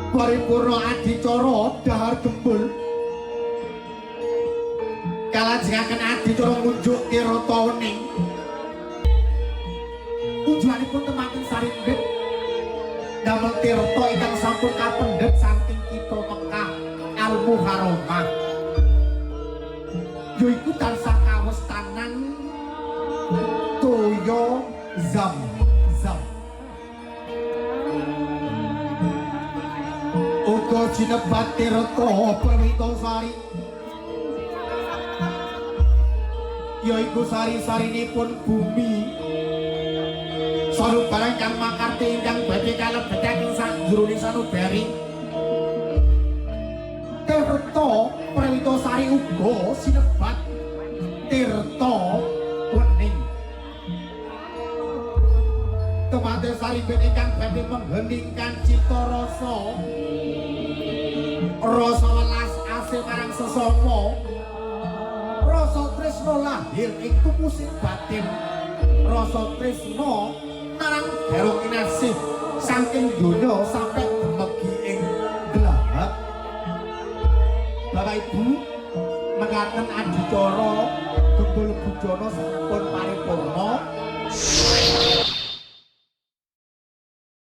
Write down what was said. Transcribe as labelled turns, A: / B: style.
A: Paripurna adicara dahar gembul. Kalajengaken adicara ngunjuk tirta wening. Tujuanipun temanten saringgit damel tirta ingkang sampun kapendhet saking kitha Mekah Al Muharramah. Yaiku tansah kawestanan toya zam zam. Uga sinebat tirta Perwitasari, yaiku sari-sarinipun bumi sanubarang kang makarti ingkang badhe kalebetaken sajroning sanubari. Tirta Perwitasari uga sinebat tirta wening. Temate sarimbit ingkang badhe mengheningkan cipta rasa, rasa welas asih marang sesama, rasa tresna lahir ing tumusing batin, rasa tresna marang garwa kinasih saking donya sampai dumegi ing glahap. Bapak Ibu, mekaten adicara gembul bujana sampun paripurna.